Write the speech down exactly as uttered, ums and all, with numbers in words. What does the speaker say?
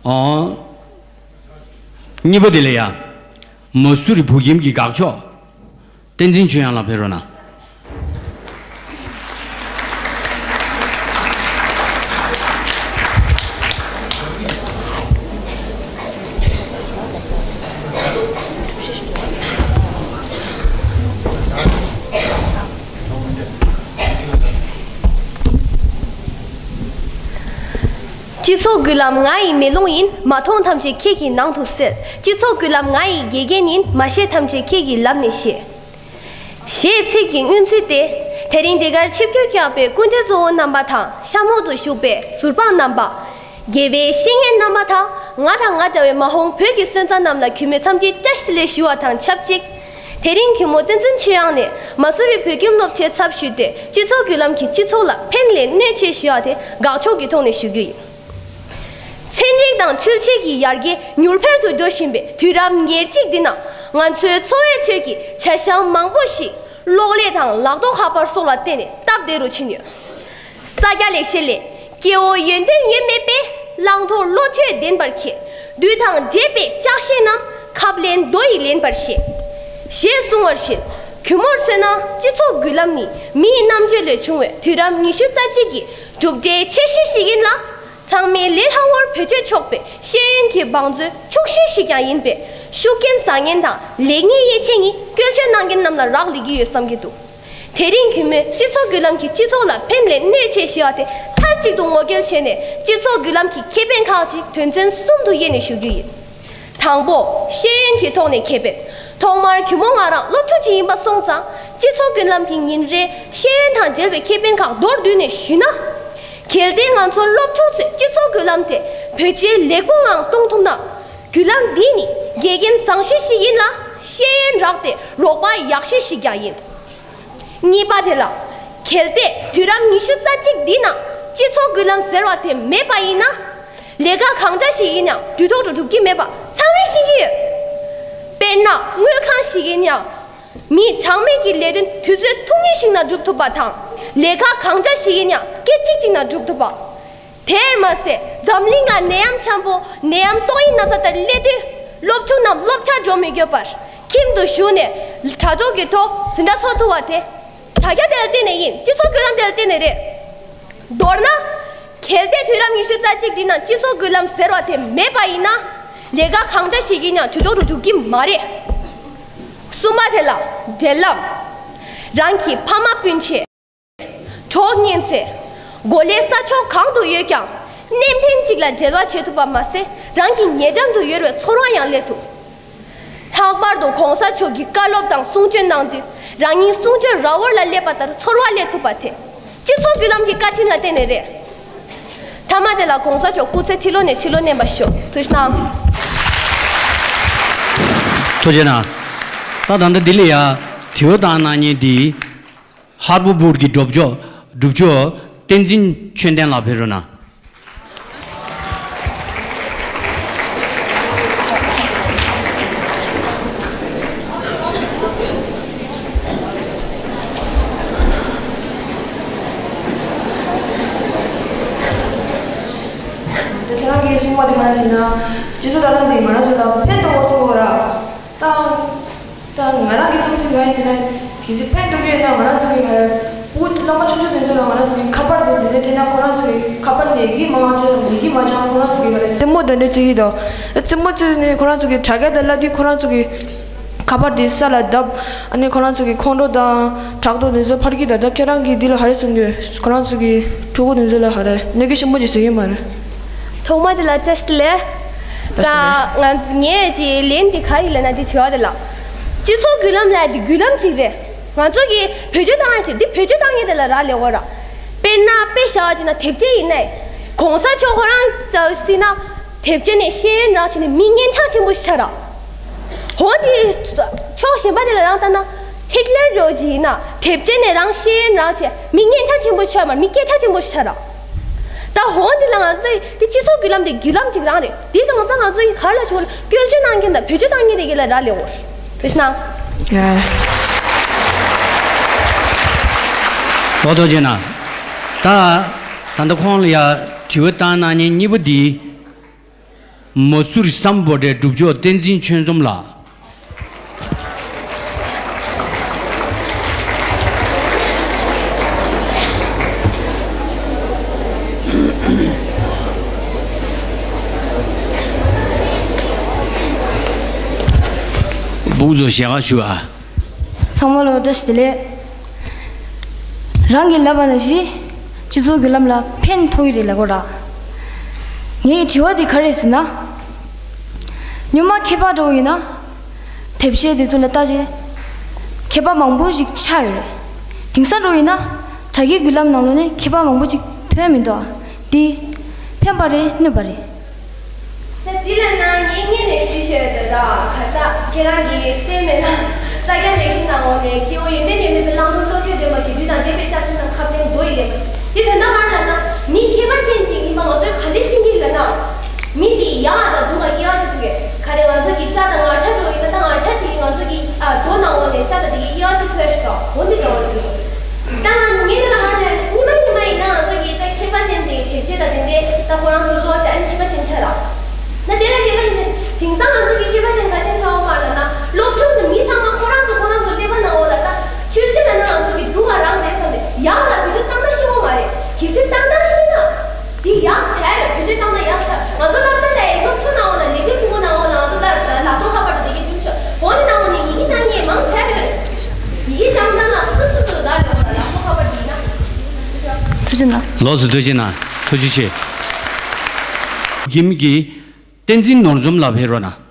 ཨོ། གཉིས་པ་དེ་ལ་ཡ། མ་སུ་རི་བོད་ཁྱིམ་གྱི་དགག་ཕྱོགས། བསྟན་འཛིན་ཆོས་དབྱངས་ལགས་ཕེབས་རོགས་གནང་། སྤྱི་ཚོགས་འགུལ་ལམ་ང་ཡི་མེ་ལོང་ཡིན། མ་མཐོང་ཐམས་ཅད་ཁྱེད་ཀྱི་ནང་དུ་གསལ། སྤྱི་ཚོགས་འགུལ་ལམ་ང་ཡི་དགེ་རྒན་ཡིན། མ་ཤེས་ཐམས་ཅད་ཁྱེད་ཀྱི་ལམ་ནས་ཤེས། ཞེས་ཚིག་གི་སྔོན་ཚུལ་ཏེ། དེ་རིང་འདི་གར་ཆིབས་བསྒྱུར་བསྐྱངས་པའི་སྐུ་མགྲོན་གཙོ་བོ་རྣམ་པ་དང་གཤམ་འོག་ཏུ་བཞུགས་པའི་ཟུར་དཔང་རྣམ་པ། དགེ་བའི་བཤེས་གཉེན་རྣམ་པ་དང་ང་དང་ང་འདྲ་བའི་མ་འོངས་བོད་ཀྱི་སོན་རྩ་རྣམས་ལ་གུས་མོས་འཚམས་འདྲི་བཀྲ་ཤིས་བདེ་ལེགས་ཞུ་བ་དང་ཆབས་ཅིག་དེ་རིང་གུས་མོ་བསྟན་འཛིན་ཆོས་དབྱངས་ནས་མ་སུ་རི་བོད་ཁྱིམ་སློབ་ཆེན་ཚབ་ཞུས་ཏེ་སྤྱི་ཚོགས་འགུལ་ལམ་གྱིས་སྤྱི་ཚོགས་ལ་ཕན་ལས་གནོད་ཆེ་ཞེས་པ་དེ་དགག་ཕྱོགས་ཀྱི་ཐོག་ནས་ཞུ་རྒྱུ་ཡིན། ཚན་རིག་དང་འཕྲུལ་ཆས་ཀྱི་ཡར་རྒྱས་མྱུར་འཕེལ་དུ་འགྲོ་བཞིན་པའི་དུས་རབས་ཉེར་གཅིག་འདི་ན་ང་ཚོའི་འཚོ་བའི་ཁྲོད་ཀྱི་བྱ་གཞག་མང་པོ་ཞིག་གློག་ཀླད་དང་ལག་ཐོགས་ཁ་པར་སོགས་ལ་བརྟེན་ནས་སྟབས་བདེ་རུ་ཕྱིན་ཡོད། ས་སྐྱ་ལེགས་བཤད་ལས། སྐྱེ་བོ་ཡོན་ཏན་ཡོད་མེད་པས། བླང་དོར་བློ་གྲོས་ལྡན་པར་མཁས། བདུད་དང་འདྲེས་པའི་ལྕགས་ཤིང་རྣམས། ཁབ་ལེན་རྡོ་ཡིས་ལེན་པར་ཤེས། ཞེས་གསུངས་པ་བཞིན། གུས་མོར་མཚོན་ན་སྤྱི་ཚོགས་འགུལ་ལམ་ནི་མིའི་རྣམ་དཔྱོད་ལས་བྱུང་བའི་དུས་རབས་ཉི་ཤུ་རྩ་གཅིག་གི་གྲུབ་འབྲས་ཆེ་ཤོས་ཤིག་ཡིན་ལ། ཚང་མས་ལས་སླ་བོར་བེད་སྤྱོད་ཆོག་པའི་ཤེས་ཡོན་གྱི་བང་མཛོད་ཕྱུག་ཤོས་ཤིག་ཀྱང་ཡིན་པས། ཤུགས་རྐྱེན་བཟང་ངན་དང་ལེགས་ཉེས་དབྱེ་ཕྱེ་གཉིས་བཀོལ་སྤྱོད་གནང་མཁན་རྣམས་ལ་རག་ལས་ཀྱི་ཡོད་བསམ་གྱི་འདུག་དེ་རིང་གུས་མོས་སྤྱི་ཚོགས་འགུལ་ལམ་གྱིས་སྤྱི་ཚོགས་ལ་ཕན་ལས་གནོད་ཆེ་ཞེས་པ་དེ་མཐའ་གཅིག་ཏུ་ངོ་སྐལ་བྱས་ནས་སྤྱི་ཚོགས་འགུལ་ལམ་གྱི་ཁེ་ཕན་ཁག་ཅིག་དོན་ཚན་གསུམ་དུ་དབྱེ་ནས་ཞུ་རྒྱུ་ཡིན། དང་པོ། ཤེས་ཡོན་གྱི་ཐོག་ནས་ཁེ་ཕན། ཐོག་མར་གུས་མོ་ང་རང་སློབ་ཕྲུག་ཅིག་ཡིན་པ་སོང་ཙང་སྤྱི་ཚོགས་འགུལ་ལམ་གྱི་ཉིན་རེའི་ཤེས་ཡོན་དང་འབྲེལ་བའི་ཁེ་ཕན་ཁག་མདོར་བསྡུས་ནས་ཞུས་ན། གལ་ཏེ་ང་ཚོ་སློབ་ཕྲུག་ཚོས་སྤྱི་ཚོགས་འགུལ་ལམ་དེ་བོད་སྤྱིའི་ལས་ཁུངས་ནང་གཏོང་ཐུབ་ན། འགུལ་ལམ་འདི་ནི་དགེ་རྒན་བཟང་ཤོས་ཤིག་ཡིན་ལ་ཤེས་ཡོན་རག་སྟེ་རོགས་པ་ཡག་ཤོས་ཤིག་ཀྱང་ཡིན། གཉིས་པ་དེ་ལ། གལ་ཏེ་དུས་རབས་ཉི་ཤུ་རྩ་གཅིག་འདི་ན་སྤྱི་ཚོགས་འགུལ་ལམ་ཟེར་བ་དེ་མེད་པ་ཡིན་ན། ལས་ཀ་གང་འདྲ་ཞིག་ཡིན་ཡང་དུས་ཐོག་ཏུ་སྒྲུབ་ཀྱི་མེད་པ་ཚང་མས་ཤེས་ཀྱི་ཡོད། དཔེར་ན་དངུལ་ཁང་ཞིག་ཡིན་ཡང་། མི་ཚང་མས་ཀྱི་ལས་དོན་དུས་ཚོད་ཐུང་ངུ་ཞིག་ནང་སྒྲུབ་ཐུབ་པ་དང་། ལས་ཀ་གང་འདྲ་ཞིག་ཡིན་ཡང་སྐད་ཅིག་གཅིག་ནང་སྒྲུབ་ཐུབ་པ། དེར་མ་ཟད་འཛམ་གླིང་ལ་ནད་ཡམས་འཁྱམ་པོ་ནད་ཡམས་ཏོག་དབྱིབས་ན་ཚ་ལྟར་སླེབས་དུས་སློབ་ཕྲུག་རྣམས་སློབ་གྲྭར་འགྲོ་མི་དགོས་པར་ཁྱིམ་དུ་བཞུགས་ནས་དྲ་ཐོག་གི་ཐོག་འཛིན་གྲྭ་འཚོགས་ཐུབ་པ་དེ་དྲ་རྒྱ་དེ་ལ་བརྟེན་ནས་ཡིན། སྤྱི་ཚོགས་འགུལ་ལམ་དེ་ལ་བརྟེན་ནས་རེད། མདོར་ན། གལ་ཏེ་དུས་རབས་ཉི་ཤུ་རྩ་གཅིག་འདི་ན་སྤྱི་ཚོགས་འགུལ་ལམ་ཟེར་བ་དེ་མེད་པ་ཡིན་ན། ལས་ཀ་གང་འདྲ་ཞིག་ཡིན་ཡང་དུས་ཐོག་ཏུ་སྒྲུབ་ཀྱི་མ་རེད། གསུམ་པ་དེ་ལ་འབྲེལ་ལམ། རང་གི་ཕ་མ་སྤུན་མཆེད། གྲོགས་གཉེན་ཚན། གོ་ལའི་ས་ཕྱོགས་གང་དུ་ཡོད་ཀྱང་གནས་མཐུན་གཅིག་ལ་འབྲེལ་བ་བྱེད་ཐུབ་པ་མ་ཟད་རང་གི་ཉེ་འགྲམ་དུ་ཡོད་པའི་ཚོར་བ་ཡང་སླེབས་ཐུབ། ལྷག་པར་དུ་གོང་ས་མཆོག་གི་བཀའ་སློབ་དང་གསུང་ཆོས་གནང་དུས་རང་ཉིད་གསུང་ཆོས་ར་བར་ལ་སླེབས་པ་ལྟར་ཚོར་བ་སླེབས་ཐུབ་པ་དེ་སྤྱི་ཚོགས་འགུལ་ལམ་གྱི་བཀའ་དྲིན་ལ་བརྟེན་ནས་རེད། མཐའ་མ་དེ་ལ་གོང་ས་མཆོག་སྐུ་ཚེ་ཁྲི་ལོ་ནས་ཁྲི་ལོ་བརྟན་པར་ཤོག་ཐུགས་རྗེ་གནང་། ཐུགས་རྗེ་གནང་། ད་ད་ལྟ་འདི་ལ་ཡ་དྲི་བ་བཏང་གནང་མཁན་འདི། ཧར་པོ་བུར་གྱི་སྒྲུབ་ཕྱོགས་སྒྲུབ་ཕྱོགས་བསྟན་འཛིན་ཆོས་ལྡན་ལགས་ཕེབས་རོགས་གནང་། ཁྱེད་རང་གིས་གསུངས་པ་དེ་ག་རེ་ཟེར་ན། སྤྱི་ཚོགས་འགྲོ་སྟངས་འདི་ང་རང་ཚོ་ལ་ཕན་ཐོགས་པར་སོང་བ་ར། ད། ད་ང་རང་གི་བསམ་ཚུལ་ག་རེ་ཟེར་ན། གལ་སྲིད་ཕན་ཐོགས་ཀྱི་ཡོད་ན་ང་རང་ཚོ་གི་ག་རེ། བུ་སློབ་མ་ཆུང་ཆུང་དེ་ཚོ་ལ་ང་རང་ཚོ་གི་ཁ་པར་དེ་འདི་འདྲ་སྤྲད་ན་ཁོ་རང་ཚོ་གི་ཁ་པར་ལས་ཀྱི་མང་ཆེ་ལས་ཀྱི་མང་ཆེ་ཁོ་རང་ཚོ་གི་ག་རེ་རྩེད་མོ་དེ་འདྲ་རྩེ་གི་དང་། རྩེད་མོ་རྩེ་ནས་ཁོ་རང་ཚོ་གི་དྲ་རྒྱ་དང་ལབ་དུས་ཁོ་རང་ཚོ་གི་ཁ་པར་དེ་ས་ལ་བརྡབ། ཨ་ནི་ཁོ་རང་ཚོ་གི་ཁོང་ཁྲོ་དང་ཕྲག་དོག་དེ་ཚོ་འཕར་གྱི་དང་། ད་ཁྱེད་རང་གིས་འདི་ལ་ག་རེ་གསུང་གི་ཡོད། ཁོ་རང་ཚོ་གི་ཕྲུ་གུ་དེ་ཚོ་ལ་ག་རེ་གནོད་སྐྱོན་ཆེན་པོ་ཅིག་བཟོ་གི་མ་རེད། ཐོག་མ་དེ་ལ་བཀྲ་ཤིས་བདེ་ལེགས། ད་ང་ངས་ཀྱི་ལན་དེ་ག་རེ་ལབ་ན་དེ་དྲི་བ་དེ་ལ། སྤྱི་ཚོགས་འགུལ་ལམ་ལབ་ཡ་དེ་འགུལ་ལམ་ཅིག་རེད། ང་ཚོ་གིས་བེད་སྤྱོད་བཏང་ཡ་ཅིག་འདི་བེད་སྤྱོད་བཏང་ཡ་དེ་ལ་རག་ལས་འོ་ར། དཔེར་ན་དཔེ་བཞག་པ་ཅིག་ན་དེབ་སྐྱེལ་ཡིན་ནའི། གོང་ས་མཆོག་ཁོ་རང་ཚོ་སྲིད་ན་དེབ་སྐྱེལ་ནས་ཤེས་ཡོན་རག་བྱས་ནས་མི་སྙན་གྲགས་ཆེན་པོ་ཞིག་ཆགས་ར། འོ་དེ་ཕྱོགས་གཞན་པ་དེ་ལ་རང་ལྟ་ན། ཧིཊ་ལར་རོ་ཅིག་ཡིན་ན་དེབ་སྐྱེལ་ནས་རང་ཤེས་ཡོན་རག་བྱས་མི་སྙན་གྲགས་ཆེན་པོ་ཞིག་ཆགས་མ་མི་སྐད་ཆ་ཆེན་པོ་ཞིག་ཆགས་ར། ད་འོ་འདི་ལ་ང་ཚོས་དེ་སྤྱི་ཚོགས་འགུལ་ལམ་དེ་འགུལ་ལམ་ཅིག་རང་རེད། དེ་གང་ཚང་ང་ཚོ་ཡི་གར་ལ་ཞུགས་ལ་བཀོལ་སྤྱོད་གནང་མཁན་དང་བེད་སྤྱོད་གཏང་མཁན་དེ་གི་ལ་རག་ལས་འོ། ཐུགས་རྗེ་གནང་། ཡ། ཨོ་ཐུགས་རྗེ་གནང་། ད་ད་ལྟ་ཁོང་ལ་ཡ་དྲི་བ་བཏང་གནང་མཁན་གཉིས་པོ་འདི། མ་སུ་རི་སམ་བྷོ་ཊའི་སྒྲུབ་མཆོག་བསྟན་འཛིན་ཆོས་འཛོམས་ལགས། སྤུ་གུ་ཚོ་ཞལ་ཁ་ཞུ་ཨ། ཚང་མ་ལ་བཀྲ་ཤིས་བདེ་ལེགས། རང་གིས་ལབ་པ་ནང་བཞིན་སྤྱི་ཚོགས་ཀྱི་ལམ་ལ་ཕན་ཐོགས་ཀྱི་རེད་ལབ་དགོས་ར། ངའི་དྲི་བ་འདི་ག་རེ་རེད་ཟེར་ན། སྔོན་མ་མཁས་པ་འདྲ་བོ་ཡིན་ན། དེབ་ཆས་དེ་ཚོ་ལ་བལྟ་བྱས། མཁས་པ་མང་པོ་ཞིག་ཆགས་ཡོད་རེད། དེང་སང་འདྲ་བོ་ཡིན་ན། དྲ་རྒྱའི་བརྒྱུད་ལམ་ནང་ལོགས་ནས་མཁས་པ་མང་པོ་ཅིག་ཐོན་མི་འདུག་ཨ། འདི་ཕན་པ་རེད་གནོད་པ་རེད། ད་དེ་ལ་ན་ངས་སྔོན་ནས་ཞུས་བཞག་ཡོད་ད། ག་ས་ཁྱེད་རང་གིས་གསན་མེད་ན། ས་སྐྱ་ལེགས་བཤད་ནང་འོག་ནས་སྐྱེ་བོ་ཡོན་ཏན་ལྡན་མིན་པའི་བླང་དོར་བློ་གྲོས་ལྡན་པ་དགེ་སྡིག་དང་འདྲེས་པའི་བཅའ་ཆ་དང་ཁ་ཕན་མདོ་ཡི་ལེགས་པ། དེ་དོན་དག་ག་རེ་ལབ་ན། མི་མཁས་པ་ཅན་ཅིག་ཡིན་པ་ང་ཚོས་ག་འདྲ་ཤེས་ཀྱི་ལབ་ན། མི་དེ་ཡག་དང་སྡུག་ག་དབྱེ་བ་ཅིག་ཐུག་གི། ག་རེ་ང་ཚོ་གི་སྐྲ་དང་ངར་ཆ་འདྲ་བོ་ཡིན་ན། ད་ངར་ཆ་ཅིག་ང་ཚོ་གི་ཨ་རྡོ་ནང་འོག་ནས་སྐྲ་དང་དེ་གི་དབྱེ་བ་ཅིག་ཐུག་ཡ་ཞིག་འདུག་འོ་འདི་འདྲ་བོ་ཅིག་འདུག་ད་ང་ངས་འདི་ལ་ང་ཚོས་སྔོན་མ་སྔོན་མ་ཡིན་ན་ང་ཚོ་གི་ད་མཁས་པ་ཅན་དེ་དེབ་ཆས་དང་དེ་འདྲའི་ད་ཁོ་རང་ཚོ་བཟོ་བྱ། ཨ་ནི་མཁས་པ་ཅན་ཆགས་ལ། ད་དེ་ལ་མཁས་པ་ཅན་ཆགས། དེང་སང་ང་ཚོ་གི་མཁས་པ་ཅན་ག་ཅན་ཆགས་འོང་མ་ལབ་ན། སློབ་ཆུང་དུ་མི་ཚང་མ་ཁོ་རང་ཚོ་ཁོ་རང་ཚོ་ཀླད་པ་ནང་འོག་ལ་ད་ཆོས་ཚུལ་ལབ་ན་ང་ཚོ་གི་སྡུག་ག་རང་རེད་བསམ་སྟེ། ཡག་ལ་བེད་སྤྱོད་བཏང་ན་ཤེས་འོང་མ་རེད། གལ་སྲིད་བཏང་ན་ཤེས་ན། འདི་ཡག་བྱས་ཡོད། བེད་སྤྱོད་བཏང་ན་ཡག་ཆགས། ང་ཚོ་སློབ་གྲྭ་ལ་སློབ་ཆུང་ནང་འོག་ལ་ལས་བྱེད་ཕྲུ་གུ་ནང་འོག་ལ་ང་ཚོ་ལ་ལག་ཐོག་ཁ་པར་དེ་གའི་བསྟུན་ཆོག་འོ་ནི་ནང་འོག་ནས་ཡི་གེ་སྦྱང་མཁན་མང་ཆེ་ཡོད། ཡི་གེ་སྦྱང་སྟངས་ལ་སོ་སོ་སོ་ར་ལས་འོག་ལ་ལག་ཐོག་ཁ་པར་དེ་ཡིན་ན། ཐུགས་རྗེ་གནང་། ལགས་སོ། ཐུགས་རྗེ་གནང་། ཐུགས་རྗེ་ཆེ། གིམ་གྱིས་བསྟན་འཛིན་ནོར་འཛོམས་ལགས་ཕེབས་རོགས་གནང་།